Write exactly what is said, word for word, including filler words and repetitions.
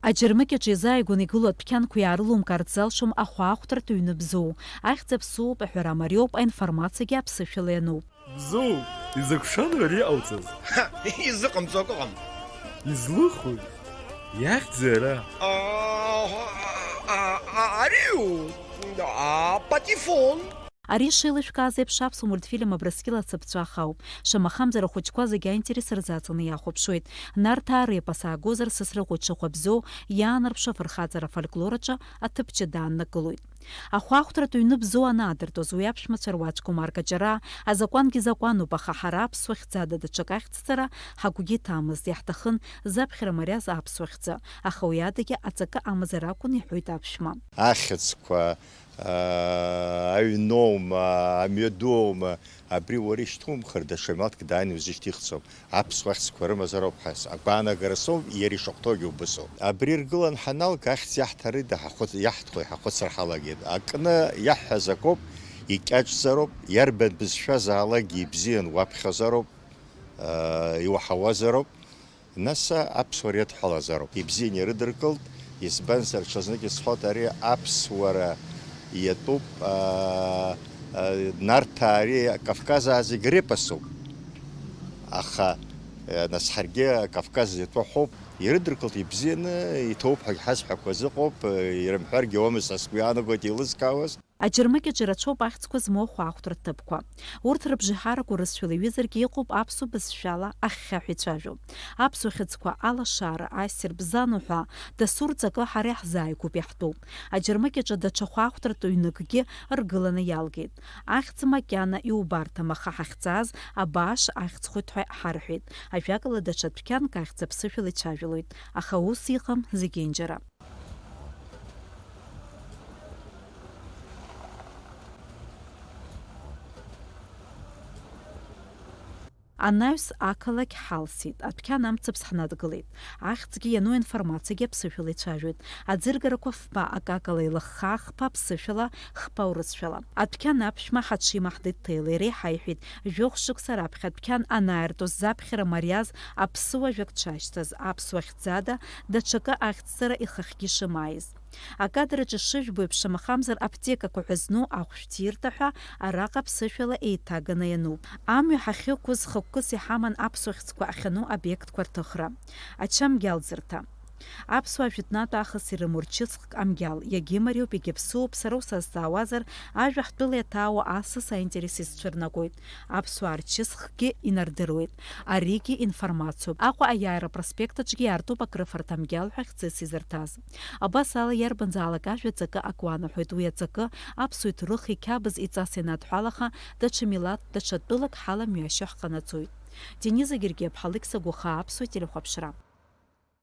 Аџьармыкьаҿ иазааигәаны игылоу адәқьанқәа иаарылумкаарц залшом ахәаахәҭратә ҩны Бзоу. Ахьӡ аԥсуоуп, аҳәара мариоуп, аинформациагьы аԥсышәала иануп. Бзоу, изакәшану ари иҟауҵаз? Ҳа, изыҟамҵо акы ыҟам. Излыхәи? Иахьӡи ара? А, а, а, ариу, а, патефон. Ари шеилышәкааз еиԥш аԥсуа мультфильм Абрыскьыл ацыԥҵәах ауп. Шамахамзар ахәыҷқәа зегьы аинтерес рзаҵаны иахәаԥшуеит. Нарҭаа репос аагозар, Сасрыҟәа Ҽыхәа Бзоу иаанарԥшуа афырхаҵара афольклор аҿы аҭыԥ ҷыда ааннакылоит. Ахәаахәҭратә ҩны Бзоу анаадыртуаз уи аԥшәмацәа руаӡәк Омар Каҷараа, азакәангьы закәануп, аха ҳара аԥсуа хьӡада даҽак ахьӡҵара ҳагәгьы иҭамызт, иаҳҭахын заԥхьара мариаз аԥсуа хьӡы, аха уи адагьы аҵакы амазар акәын, иҳәоит аԥшәма. Ахьӡқәа, аа, аҩноума, амҩадуоума, абри уара ишьҭумхыр, даҽа милаҭк дааины узышьҭихӡом. Аԥсуа ахьӡқәа рымазароуп ҳәа агәаанагара соуп, иара ишахәҭоугьы убысоуп. Абри ргылан ҳаналга, ахьӡ иаҳҭари даҳахәыц-, иаҳҭои ҳахәыцра ҳалагеит. Акны иаҳҳәаз акоуп, икьаҿзароуп, иарбан бызшәазаалакгьы ибзиан уаԥхьозароуп, аа, иуаҳауазароуп. Нас аԥсуара иадҳәалазароуп. Ибзиан ирыдыркылт, избанзар, ҽазнык исҳәоит, ари аԥсуара иатәуп, аа, аа, Нарҭаа ари Кавказаа зегь репосуп. Аха, э, нас ҳаргьы Кавказ иатәу ҳәоуп. Ирыдыркылт ибзианы, иҭоуп ҳәагь ҳазҳәақәаз ыҟоуп, э, ирымҳәаргьы ауамызт, ас сгәы иаанагоит еилызкаауаз. Аџьармыкьаҿ ирацәоуп ахьӡқәа змоу ахәаахәҭратә ҭыԥқәа. Урҭ рыбжеиҳарақәа рысшәала иҩызаргьы иҟоуп аԥсуа бызшәала ахьхьаҳәа ицәажәо. Аԥсуа хьыӡқәа алашара, ассир, бзану ҳәа дасу рҵакы ҳара иаҳзааигәоуп, иаҳтәуп. Аџьармыкьаҿы даҽа хәаахәҭратә ҩныкгьы ргыланы иалгеит. Ахьӡ макьана иубарҭам, аха ҳахьӡааз абааш ахьӡхоит ҳәа ҳарҳәеит. Ажәакала, даҽа дәқьанк ахьӡ аԥсышәала ицәажәалоит. Аха ус иҟам зегьынџьара. Анаҩс ақалақь ҳалсит, адәқьан амцаԥс ҳнадгылеит. Ахьӡгьы иану аинформациагьы аԥсышәала ицәажәоит. Аӡыргарақәа фба акакала илыххаа, хԥа ԥсышәала, хԥа урысшәала. Адәқьан аԥшәма ҳаҽимаҳдеит, Ҭелеи иареи ҳаиҳәеит, жәохә шықәса раԥхьа адәқьан анааиртуаз заԥхьара мариаз аԥсуа жәак дшашьҭаз, аԥсуа хьӡада даҽакы ахьӡҵара ихахьгьы шымааиз. Акадраҿы ишыжәбо еиԥш, шамахамзар аԥҭекақәа ҳәа зну ахәшәҭирҭа ҳәа араҟа ԥсышәала еиҭаганы иануп. Амҩа ҳахьықәыз хықәкыс иҳаман аԥсуа хьӡқәа ахьану обиектқәа рҭыхра. Ачамгьалӡырҭа. Аԥсуаа жәытәнатә аахыс ирымоу рчысхк амгьал, иагьымариоуп, иагьаԥсуоуп, сара усазҵаауазар, ажәа ҳтәыла иаҭаауа асас аинтерес изцәырнагоит. Аԥсуаа рчысхкгьы инардыруеит. Аригьы информациоуп. Аҟәа аиааира апроспект аҿгьы иаартуп акрыфарҭа амгьал ҳәа хьӡыс изырҭаз. Абас ала, иарбанзаалак ажәа ҵакы акы уанаҳәоит, уи аҵакы аԥсуа иҭоурых иқьабз иҵас ианадҳәалаха, даҽа милаҭ, даҽа тәылак ҳаламҩашьо ҳҟанаҵоит. Дениза Гергиаԥҳа, Алықьса Гәахаа, Аԥсуа телехәаԥшра.